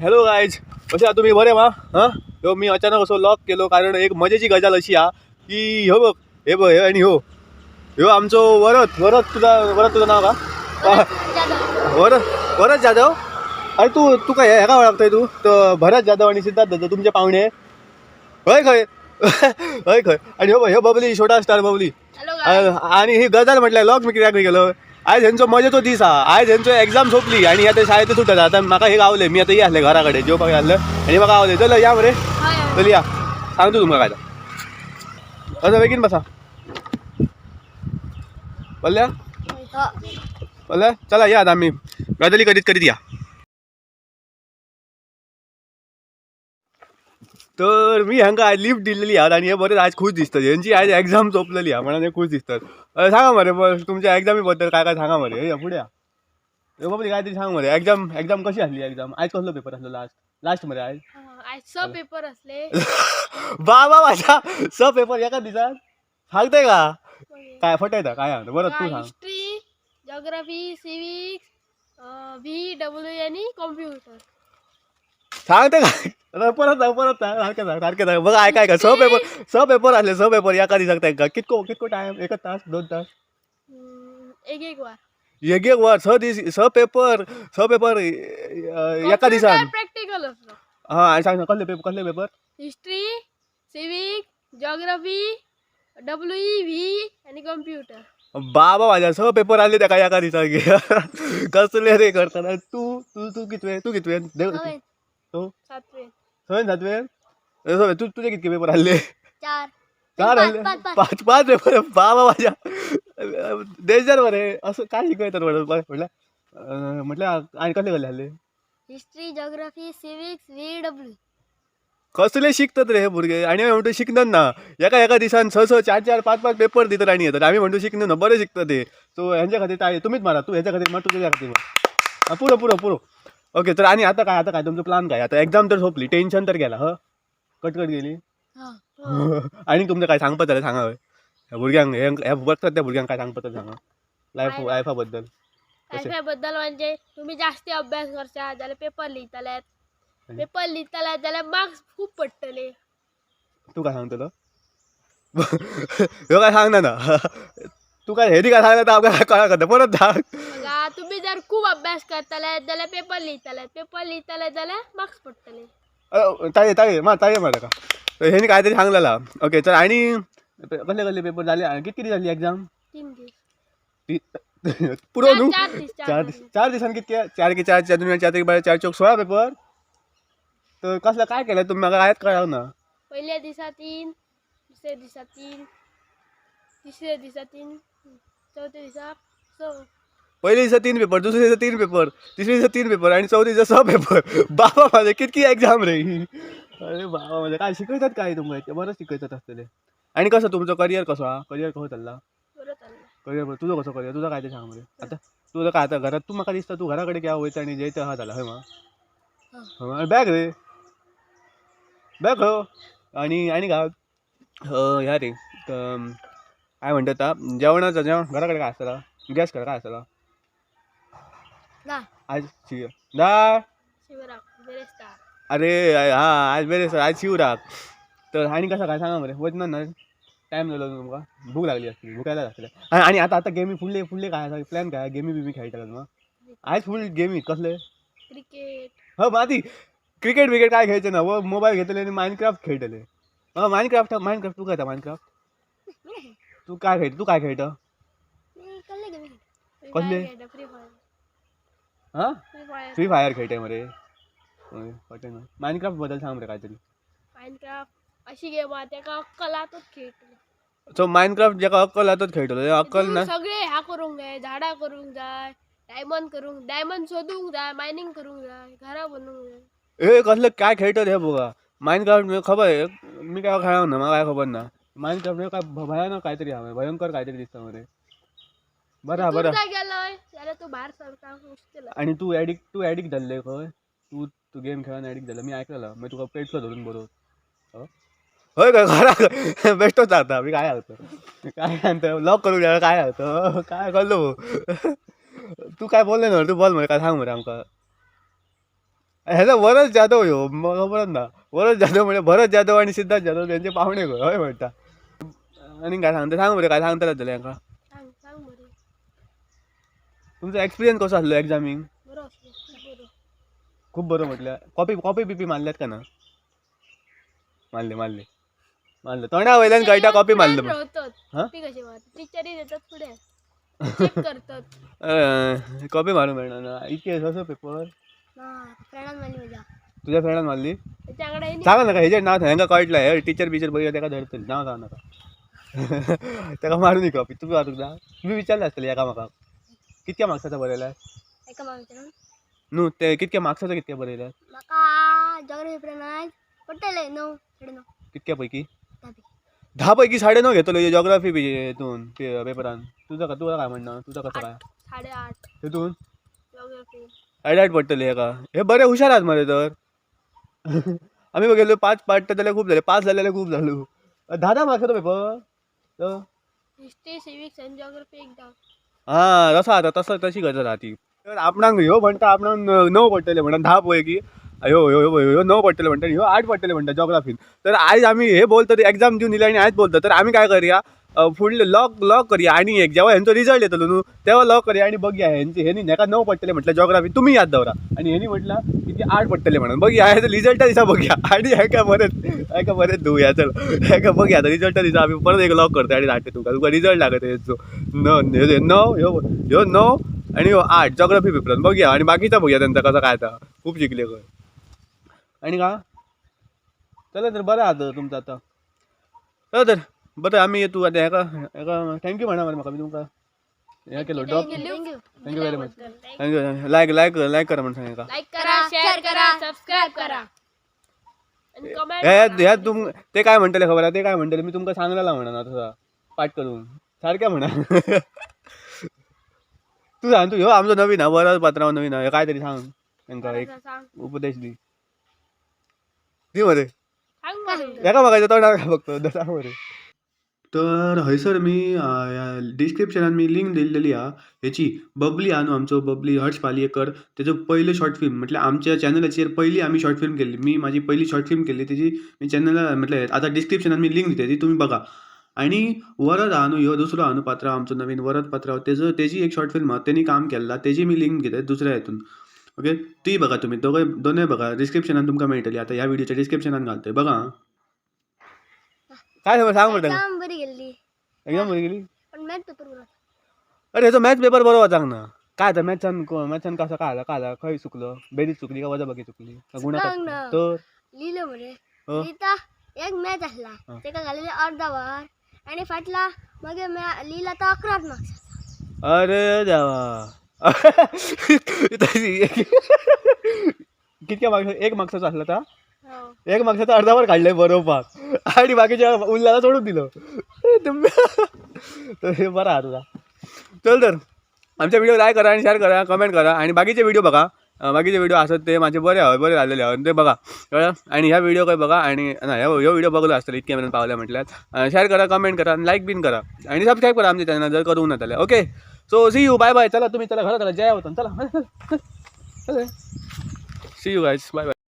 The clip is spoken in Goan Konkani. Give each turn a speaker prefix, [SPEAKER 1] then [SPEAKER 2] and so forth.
[SPEAKER 1] हॅलो गायज, कशें आहा तुमी? बरें मा? हां, ह्यो मी अचानक असो लॉक केलो कारण एक मजेची गजाल अशी आहा की ह्यो बघ, हे बघ, हे आणि ह्यो ह्यो आमचो वरत. वरत, तुझा वरत, तुझं नाव का? वरत, वरत जाधव. अरे तू तुका हे हेका वळखतय तू? तर भरत जाधव आणि सिद्धार्थ जाधव तुमचे पाहुणे. हय खंय, हय खंय. आणि ह्यो बघ, ह्यो बबली, छोटा स्टार बबली.
[SPEAKER 2] Hello guys.
[SPEAKER 1] आणि ही गजाल म्हटल्यार लॉक मी कित्याक गेलो, आयज हेंचो मजेचो दीस आहा. आयज हेंचो एग्जाम सोंपली आणि आतां शाळेत सुटत. आतां म्हाका हे गावले, मी आतां ये आसले घरा कडेन जेवपाक आसले आनी म्हाका गावले. चल या मरे, चल या, सांगतो तुमकां काय आतां. बसा, बेगीन बसा. बल्ल्या बल्ल्या, चला या आता आमी गजाली करीत करीत या. तर मी हांकां आयज लिफ्ट दिलेली आहात आणि हे बरेच आज खुश दिसतात. हेंची आयज एग्जाम सोंपलेली आहा म्हणून हे खुश दिसतात. सांगा मरे, तुमच्या एग्जामी बद्दल काय काय सांगा मरे. हे फुडें या. हे बाबा, काय तरी सांग मरे. एग्जाम, एग्जाम कशी आसली? एग्जाम आयज कसलो पेपर आसलो? लास्ट लास्ट मरे आयज.
[SPEAKER 2] आयज स पेपर असले.
[SPEAKER 1] बाबा माझ्या, स पेपर एका दिसात? सांगते का काय फटयता काय सांगता? बरं, तू सांग.
[SPEAKER 2] History, geography, civics, V W आणि कॉम्प्युटर.
[SPEAKER 1] सांगते काय? आता परत सांग, परत सांग, सारखें सांग, सारखें सांग. बघ, आयकाय का? स पेपर, स पेपर आसले, स पेपर एका दिसाक तांकां कितको कितको टायम? एकच तास, 2 तास?
[SPEAKER 2] एक एक वर.
[SPEAKER 1] एक एक वर, 6 दीस, स पेपर, स पेपर एका दिसान.
[SPEAKER 2] प्रॅक्टिकल असलो.
[SPEAKER 1] हां, आनी सांग, कसले पेपर, कसले paper?
[SPEAKER 2] History, civic, geography, W E V आणि कॉम्प्युटर.
[SPEAKER 1] बाबा माझ्या, स पेपर आले ताका एका दिसाक. कसले रे करतना तूं? तूं तूं कितवे? तूं कितवे? तूं?
[SPEAKER 2] सातवे.
[SPEAKER 1] सवेन, सातवेन. सवे. तूं, तुजे कितके पेपर आसले?
[SPEAKER 3] चार.
[SPEAKER 1] चार आसले? पाच, पाच पेपर. बाबा माझ्या, डेंजर मरे. असं काय शिकयतात म्हटल्यार म्हटल्यार आनी कसले कसले आसले?
[SPEAKER 3] History, geography, civics, V W.
[SPEAKER 1] कसले शिकतात रे हे भुरगे? आनी आमी म्हणतो शिकनात ना. एका एका दिसान स स, चार चार, पाच पाच पेपर दितात आनी येतात. आमी म्हणतो शिकना ना, बरें शिकतात ते. सो हेंच्या खातीर टाळी तुमीच मारा. तूं हेच्या खातीर मार, तूं तेच्या खातीर मार. आं, पुरो पुरो पुरो. ओके, तर आनी आतां काय, आतां काय तुमचो प्लान काय? आतां एग्जाम तर सोंपली, टेन्शन तर गेला. ह, कटकट गेली. आनी तुमकां काय सांगपाक जाल्यार सांगा. हय, ह्या भुरग्यांक, हे हे बघतात त्या भुरग्यांक काय सांगपाक जाल्यार सांगा, लायफ लायफा बद्दल कशें?
[SPEAKER 2] लायफा बद्दल म्हणजे तुम्ही जास्ती अभ्यास करता जाल्यार पेपर लिहितले, पेपर लिहितले जाल्यार मार्क्स खूप पडटले.
[SPEAKER 1] तूं काय सांगतलो? ह्यो काय सांगना ना. तूं काय हेरी काय सांगना तर आमकां काय कळना. परत सांग.
[SPEAKER 2] बघा, तुम्ही जर खूप अभ्यास करतले जाल्यार पेपर लिहितले, पेपर लिहितले जाल्यार मार्क्स पडटले.
[SPEAKER 1] ताळे, ताळे मार, ताळे मार ताका. तर हेणी काहीतरी सांगलेला. ओके, तर आणि कसले कसले पेपर झाले आणि कितके दीस जाली एग्जाम?
[SPEAKER 2] 3 दीस.
[SPEAKER 1] पुरो न्हू?
[SPEAKER 2] 4 दीस.
[SPEAKER 1] चार
[SPEAKER 2] 4
[SPEAKER 1] दीस.
[SPEAKER 2] दीस.
[SPEAKER 1] 4 दिसान कितके? चार की चार, चार दोन, चार एक 12, चार चौक 16 पेपर. तर कसलं काय केलं तुम्ही? म्हाका कांयच कळना ना.
[SPEAKER 2] पहिल्या दिसा 3, दुसऱ्या दिसा 3, तिसऱ्या दिसा 3, चौथ्या दिसा 6.
[SPEAKER 1] पयले दिसा 3 पेपर, दुसऱ्या दिसा 3 पेपर, तिसऱ्या दिसा 3 पेपर आणि चौथ्या दिसा 6 पेपर. बाबा माझे, कितकी एग्जाम रे ही? अरे बाबा माझे, काय शिकयतात काय तुमकां? इतकें बरें शिकयतात आसतले. आनी कसो तुमचो करियर कसो आहा? करियर कसो चल्ला?
[SPEAKER 2] बरं चाललं.
[SPEAKER 1] करियर तुजो कसो? करियर तुजो काय ते सांग मरे. आतां तुजो काय आतां घरात तूं म्हाका दिसता तूं घरा कडेन केन्ना वयता आनी जेयता आहा जाला. हय मा? हय. बॅग रे, बॅग हो. आनी आनी काय ह्या रे, काय म्हणतात आतां, जेवणाचो, जेवण घरा कडेन काय आसतला? गॅस कर, काय आसतला आज? दाळ.
[SPEAKER 2] शिवराक, बिरेस्तार.
[SPEAKER 1] अरे हा, आज बेरे सर, आज शिवराक. तर आनी कसं काय सांगा मरे. वचना ना, टायम जालो तुमकां, भूक लागली आसतली, भुकायला लागतले. आनी आतां आतां गेमी फुडले फुडले काय आसा प्लॅन? काय गेमी बिमी खेळटाले न्हू आयज? फूल गेमी कसले?
[SPEAKER 2] क्रिकेट.
[SPEAKER 1] ह, माती क्रिकेट बिकेट काय खेळचे ना, वो मोबायल घेतले आनी मायनक्राफ्ट खेळटले. ह, मायनक्राफ्ट, मायनक्राफ्ट. तूं खेळता मायनक्राफ्ट? तूं काय खेळटा? तूं काय खेळटा? कसले?
[SPEAKER 2] Free fire.
[SPEAKER 1] हां?
[SPEAKER 2] Free fire.
[SPEAKER 1] Free fire खेळटे मरे. हय, कळटा ना. मायनक्राफ्ट बद्दल सांग मरे कांयतरी.
[SPEAKER 2] मायनक्राफ्ट अशी गेम आहा, तेका अक्कल आहा तोच खेळटलो.
[SPEAKER 1] सो मायनक्राफ्ट जेका अक्कल आहा तोच खेळटलो, जेका अक्कल ना
[SPEAKER 2] सगळे ह्या करूंक जाय, झाडां करूंक जाय, डायमंड करूंक, डायमंड सोदूंक जाय, मायनिंग करूंक जाय, घरां बनवूंक जाय.
[SPEAKER 1] ए, कसलं काय खेळतात हे बघा. मायनक्राफ्ट खबर मी काय खेळा ना, मला काय खबर ना. मायनक्राफ्ट काय भयानक काहीतरी हा, भयंकर काहीतरी दिसता मरे. बरं बरं.
[SPEAKER 2] तूं गेलोय जाल्यार तूं भायर सरता मुश्कील.
[SPEAKER 1] आणि तूं एडिक्ट, तूं एडिक्ट जाल्ले खंय. तूं तूं गेम खेळून एडिक्ट जाल्ले मी आयकलेलं. मागीर तुका पेटलो धरून बरोबर. हय खंय, खरा बेश्टोच जाता. मी काय सांगतो, काय सांगता, लॉक करूंक जाय. काय सांगतो, काय कळलो. तूं काय बोलले ना, तूं बोल मरे, काय सांग मरे आमकां. ह्याचा वरद जाधव ह्यो, म्हाका खबरच ना. वरद जाधव म्हणजे भरत जाधव आणि सिद्धार्थ जाधव त्यांचे पाहुणे गो, हय म्हणटा. आनी काय सांगता, सांग बरें, काय सांगता जातलें हांकां?
[SPEAKER 2] सांग सांग बरें.
[SPEAKER 1] तुमचो एक्सपिरियन्स कसो आसलो एग्जामींक?
[SPEAKER 2] बरो आसलो, खूब बरो.
[SPEAKER 1] खूब बरो म्हटल्यार कॉपी कॉपी बिपी मारल्यात का ना? मारले मारले मारले, तोंडा वयल्यान कळटा कॉपी मारलो म्हण.
[SPEAKER 2] रावतात.
[SPEAKER 1] हा?
[SPEAKER 2] कॉपी कशी मारतात, टिचरी देतात फुडें, चेक करतात.
[SPEAKER 1] कॉपी मारूंक मेळना ना इतके असो पेपर.
[SPEAKER 3] ना, फ्रेंडान मारली म्हज्या.
[SPEAKER 1] तुझ्या फ्रेंडान मारली?
[SPEAKER 2] त्याच्या वांगडा येयली.
[SPEAKER 1] सांगा नाका हेजेर नांव, हेंका कळटलें. हे टिचर बिचर बघितलं तेका धरतली. नांव सांग नाका, तेका मारून ही कॉपी. तुमी मारूंक ना? तुमी विचारलें आसतलें एका म्हाका कितक्या मार्क्साचो बरयलाय.
[SPEAKER 3] एका म्हाका विचारून.
[SPEAKER 1] न्हू ते कितक्या मार्क्साचो कितके बरयलाय?
[SPEAKER 3] म्हाका जॉग्राफी पेपरान आयज पडटले 9, 9.5.
[SPEAKER 1] कितक्या पैकी?
[SPEAKER 3] 10 पैकी.
[SPEAKER 1] 10 पैकी 9.5 घेतलो जॉग्राफी बी हितून पेपरान. तुझं का, तुका काय म्हणणं, तुझं कसं काय?
[SPEAKER 2] 8.5.
[SPEAKER 1] तितून
[SPEAKER 2] जॉग्राफी.
[SPEAKER 1] 8.5 पडटले हेका. हे बरे हुशार आहात मरे. तर आमी बघितलो 5 पाडटा जाल्यार खूब जाले, 5 जाल्यार खूब जालो. 10 10 मार्क्साचो पेपर तर.
[SPEAKER 2] हिस्ट्री, सिविक्स आनी जॉग्राफी एकदा.
[SPEAKER 1] हां, तसो आतां तसो तशी गजाल आहा ती. तर आपणाक ह्यो म्हणटा आपणाक 9 पडटले म्हणटा, 10 पैकी ह्यो ह्यो ह्यो ह्यो 9 पडटले म्हणटा, ह्यो 8 पडटले म्हणटा जॉग्राफीन. तर आयज आमी हे बोलता एग्जाम दिवन येयले आनी आयज बोलता. तर आमी काय करया, फुडले लॉक लॉक करया आनी एक जेव्हा हेंचो रिजल्ट येतलो न्हू तेव्हा लॉक करया आनी बघया हेंचे हेनी हेका 9 पडटले म्हटलं जॉग्राफी, तुमी याद दवरा, आनी हेनी म्हटलं की ती 8 पडटले म्हणून. बघया हेजो रिजल्टा दिसा बघया आनी हेका बरें, हेका बरें धुवया. चल हेका बघया आतां रिजल्टा दिसा आमी परत एक लॉक करता आनी धाडटा तुमकां. तुमकां रिजल्ट लागता हेचो. 9 ह्यो ह्यो 9 आनी ह्यो 8 जॉग्राफी पेपरान. बघया आनी बाकीचा बघया तेंचा कसो काय आता. खूप शिकले खंय. आनी का चला तर बरें आहा तुमचं आतां. चला तर बरें आमी येतू आतां. हेका हेका thank you म्हणा मरे म्हाका, मी तुमकां हें केलो drop.
[SPEAKER 3] Thank you.
[SPEAKER 1] Thank you very much. Thank you. Like like like करा म्हणून सांग हेका.
[SPEAKER 2] लाईक करा, शेअर करा, सबस्क्राईब करा आणि कमेंट.
[SPEAKER 1] हे हे तुम ते काय म्हणटले खबर आहा? ते काय म्हणटले मी तुमकां सांगलेला म्हणा तसं पाठ करून सारकें म्हणा. तूं सांग, तूं ह्यो आमचो नवीन हा, बरो पात्रांव नवीन हा, काय तरी सांग तांकां एक
[SPEAKER 2] सांग.
[SPEAKER 1] उपदेश दी दी मरे.
[SPEAKER 2] सांग मरे.
[SPEAKER 1] एका म्हाका तोंडार काय बघतो, सांग मरे. तर हयसर मी डिस्क्रिप्शनान मी लिंक दिलेली आहा हेची बबली आहा न्हू, आमचो बबली हर्ष पालयेकर, तेजो पयलो शॉर्ट फिल्म म्हटल्यार आमच्या चॅनलाचेर पयली आमी शॉर्ट फिल्म केल्ली. मी म्हाजी पयली शॉर्ट फिल्म केल्ली तेजी मी चॅनला म्हटल्यार आतां डिस्क्रिप्शनान मी लिंक दिता ती तुमी बघा. आनी वरद आहा न्हू, ह्यो दुसरो आहा न्हू पात्रांव आमचो नवीन वरद पात्रांव, तेजो तेजी एक शॉर्ट फिल्म आहा, तेणी काम केल्ला, तेजी मी लिंक दिता दुसऱ्या हितून. ओके, ती बघा तुमी दोगय दोनूय बघा, डिस्क्रिप्शनान तुमकां मेळटली. आतां ह्या व्हिडिओच्या डिस्क्रिप्शनान घालतय बघा आं. काय सांग मरे तांकां.
[SPEAKER 3] एक्झाम बरी गेल्ली.
[SPEAKER 1] एक्झाम बरी गेली.
[SPEAKER 3] पण मॅथ पेपर बरो.
[SPEAKER 1] अरे हेचो मॅथ्स पेपर बरो वचांक ना काय आतां मॅथ्सान मॅथ्सान कसो काय जाला, काय जाला, खंय चुकलो? बेरीज चुकली का वजाबाकी चुकली का गुणाकार?
[SPEAKER 3] चुकांक ना.
[SPEAKER 1] तर
[SPEAKER 3] लिहिलं मरे.
[SPEAKER 1] हं.
[SPEAKER 3] लिहिता एक मॅच आसला
[SPEAKER 1] हं.
[SPEAKER 3] तेका घालेले अर्धा वर आणि फाटला मागीर लिहिला तो 11 मार्क्स.
[SPEAKER 1] अरे देवा. कितक्या मार्क्स? 1 मार्क्साचो आसला ता?
[SPEAKER 2] हो.
[SPEAKER 1] 1 मार्क्साचो अर्धावर काडले बरोवपाक आनी बाकीच्या उरलेला सोडून दिलो. तर हे बरं आहा तुझा. चल तर आमच्या व्हिडिओ लायक करा आणि शेअर करा, कमेंट करा आणि बाकीचे व्हिडिओ बघा. बाकीचे व्हिडिओ असत ते माझे बरे आहा, बरे झालेले आहा ते बघा, कळलं? आणि ह्या व्हिडिओ काय बघा आणि ना ह्यो व्हिडिओ बघलो आसतलो इतक्या मेरेन पावल्या म्हटल्यार. शेअर करा, कमेंट करा, लायक बीन करा आणि सबस्क्राईब करा आमच्या चॅनल जर करूंक ना जाल्यार. Okay, so see you, bye bye. चला तुम्ही चला घरा, चला जय वतन, चला. See you guys, bye bye.